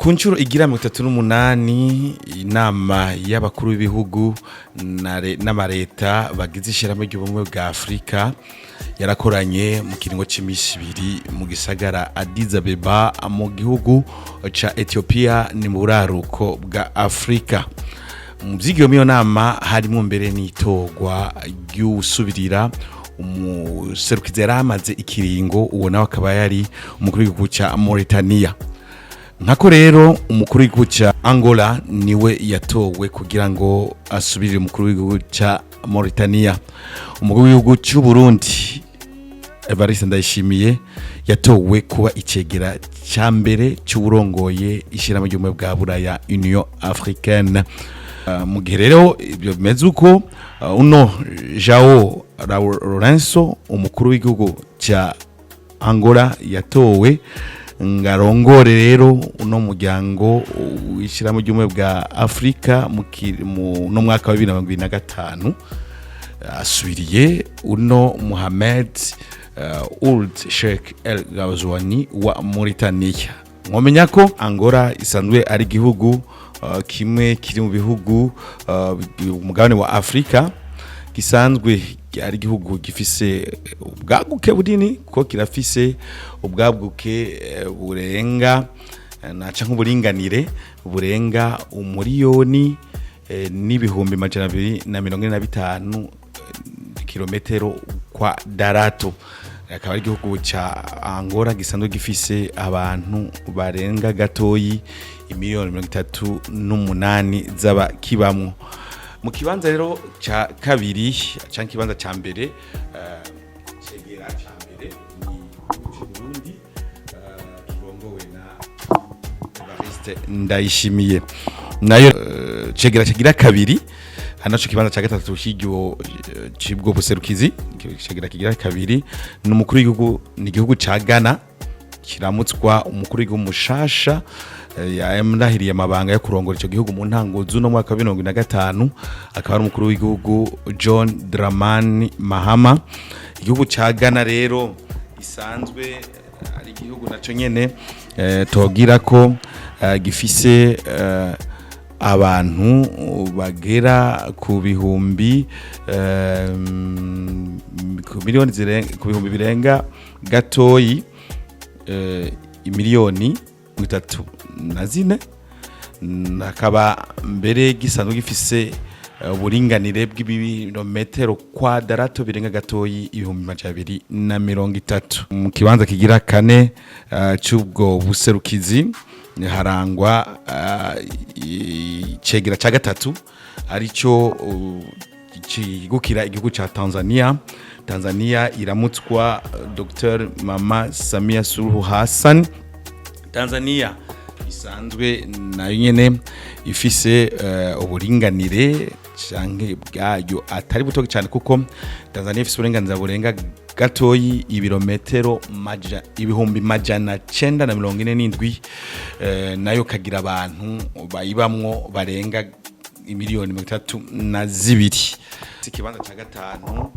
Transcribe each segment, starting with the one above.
Ku nshuro igira 38, inama y'abakuru b'ibihugu n'amareta bagize Ishyirahamwe ry'Ubumwe bwa Afurika yarakoranye mu kiringo c'imisi 2 mu gisagara Addis Abeba mu gihugu ca Ethiopia, ni mu buraruko bwa Afurika. Mu vyigiwe muri iyo nama harimwo mbere n'itorwa ry'usubirira umuserukizi yari amaze ikiringo, uwo nawe akaba yari umukuru w'igihugu ca Mauritania. Nkako rero umukuru w'igihugu ca Angola niwe yatowe kugira ngo asubirire umukuru w'igihugu ca Mauritania. Umukuru w'igihugu c'u Burundi Evariste Ndayishimiye yatowe kuba icegera ca mbere c'uwurongoye Ishirahamwe ry'Ubumwe bwa Buraya, Union Africaine. Mu gihe rero ibyo bimeze uko, uno João Lourenço, umukuru w'igihugu ca Angola, yatowe ngarongore rero uno muryango w'Ishyirahamwe ry'Ubumwe bwa Afurika mu no mwaka wa 2025, asubiriye uno Mohamed Ould Cheikh El Ghazouani wa Mauritania. Nkomenya ko Angola isanzwe ari igihugu kimwe kiri mu bihugu umugabane wa Afrika, gisanzwe ari igihugu gifise ubwaguke bunini, kuko kirafise ubwaguke burenga naca nk'uburinganire burenga umuriyoni n'245,000 kilometero kwa darato. Akaba ari igihugu ca Angola gisanzwe gifise abantu barenga gatoyi imiliyoni 38 z'abakibamwo. Mu kibanza rero ca kabiri canke ikibanza ca mbere, cegera ca mbere ni igihugu c'u Burundi, kirongowe na Evariste Ndayishimiye. Nayo cegera kigira kabiri hano, co kibanza ca gatatu c'iryo c'ubwo buserukizi, cegera kigira kabiri ni umukuru w'igihugu, ni igihugu ca Ghana kiramutswa umukuru w'igihugu mushasha, yamurahiriye amabanga yo kurongora ico gihugu mu ntango z'uno mwaka wa 2025, akaba ari umukuru w'igihugu John Dramani Mahama. Igihugu ca Ghana rero isanzwe ari igihugu naco nyene togira ko gifise abantu bagera ku bihumbi ku miliyoni zirenga, ku bihumbi birenga gatoyi imiliyoni 34, akaba mbere gisanzwe gifise uburinganire bw'ibirometero kwadarato birenga gatoyi 230,000. Mu kibanza kigira kane c'ubwo buserukizi harangwa icegera ca gatatu, arico kigukira igihugu ca Tanzania. Tanzania iramutswa Dr Mama Samia Suluhu Hassan. Tanzania isanzwe nayo nyene ifise uburinganire canke bwayo atari buto cyane, kuko Tanzania ifise uburenganzira burenga gatoyi ibirometero 947,000, nayo kagira abantu bayibamwo barenga imiliyoni 32. Ikibanza ca gatanu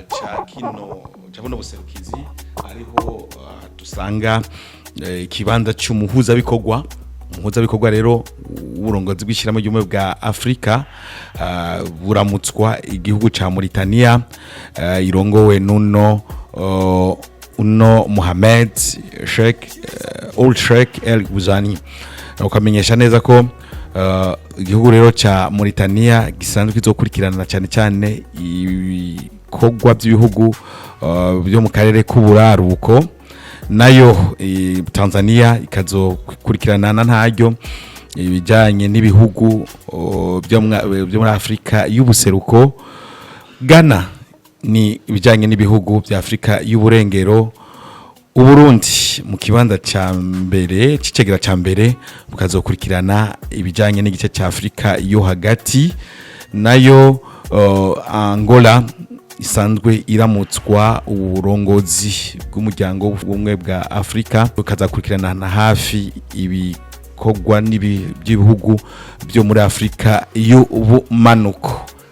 ca kino ca buno buserukizi ariho dusanga ikibanza c'umuhuzabikorwa. Umuhuzabikorwa rero w'uburongozi bw'Ishyirahamwe ry'Ubumwe bwa Afurika buramutswa igihugu ca Mauritania, irongowe n'uno uno Mohamed Sheikh Ould Cheikh El Ghazouani. Ukamenyesha neza ko igihugu rero ca Mauritania gisanzwe kizokurikirana cyane cyane ibikorwa by'ibihugu byo mu karere k'uburaruko, nayo Tanzania ikazokurikirana na ntaryo ibijyanye n'ibihugu byo muri Afurika y'ubuseruko. Ghana ni ibijyanye n'ibihugu bya Afurika y'uburengero. Uburundi mu kibanza ca mbere c'icegera ca mbere bukazokurikirana ibijyanye n'igice ca Afurika yo hagati. Nayo Angola isanzwe iramutswa uburongozi bw'Umuryango w'Ubumwe bwa Afurika bukazakurikirana na hafi ibikorwa by'ibihugu byo muri Afurika y'ubumanuko.